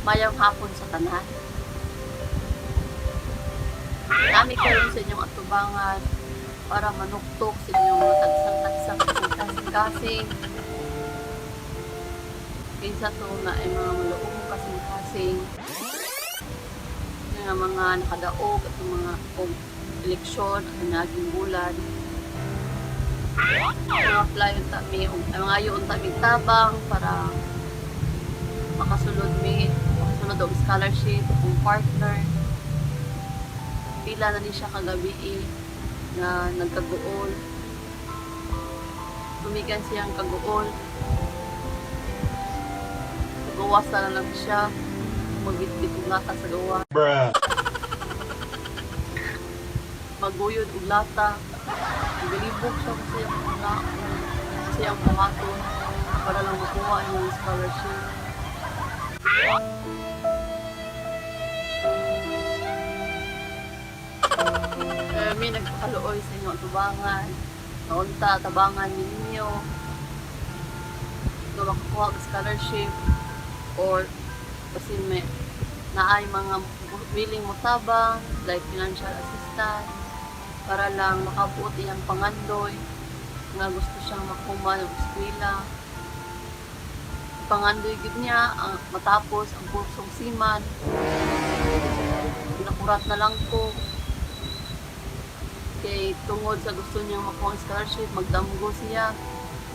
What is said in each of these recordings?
Maayong hapon sa tanan. Naa mi karon sa inyong atubangan para manuktok sa inyong mga tagsang-tagsang kasing-kasing. Kinsa to na ay mga maluong kasing-kasing nga mga nakadaog at mga og eleksyon at naging bulan. Mga apply unta mi og ay mga unta mi tabang para makasulod mi, makasulod og scholarship akong partner. Pila na ni siya kagabi nga nagkaguol. Tumigan siyang kaguol. Gawas na lang siya. Magbitbit og lata sa gawas. Bruh. Maguyod og lata. Nagalibog siya kasi ang sa iyang buhaton para lang makuha ang iyang scholarship. Kaya mi nagpakaluoy sa inyong atubangan. Naunta, tabangan ninyo nga makakuha og scholarship or kasi may naay mga willing mo tabang like financial assistance para lang makabuot iyang pangandoy nga gusto siyang makuha ng eskwela. Pangandoy gid niya ang matapos ang kursong seaman. Nakurat na lang ko kay tungod sa gusto niyang makuha ang scholarship, magdamgo siya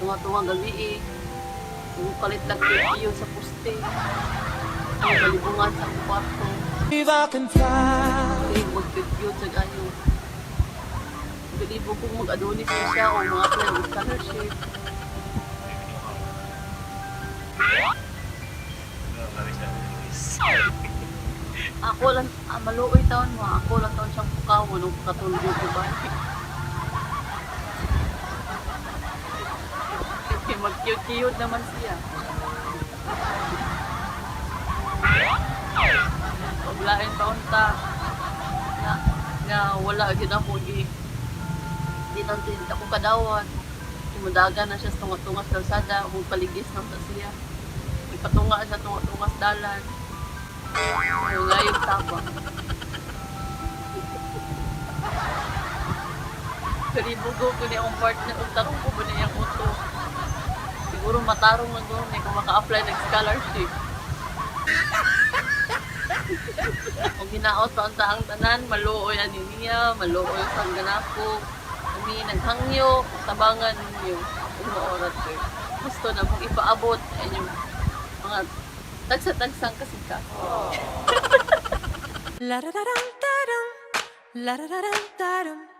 tunga-tunga gabi eh. Kalit lang kayo sa poste. Ang galibungan sa akong kwarto. If I can fly. Kay mag-cute sa ganyo. Galibog kong mag-adonis na siya o mga apply og scholarship. Ako lang, maluoy taon mo. Ako lang taon siyang pukaw mo nung katulog ko ba. Kay mag-cute-cute naman siya. Paglain pa unta nga, nga wala gyud ako gi di nang di ako kadawat. Tumudagan na siya sa tunga-tunga sa kalsada, ug paligis na ta siya. Ipatunga siya tunga-tunga sa dalan. Yung ngayog tabang. Kalibugo ko ni akong partner, ug tarong ko ba niyang uto. Siguro matarong na doon eh, kung maka-apply ng scholarship. Kung hinaot pa ang tanan, maluoy ani niya, maluoy sa ganako. Kami naghangyo, tabangan ninyo. Kung maorat ko. Gusto na mong ipaabot sa inyong mga tagsa-tagsang kasing-kasing. La da da dum da dum. La da da dum da dum.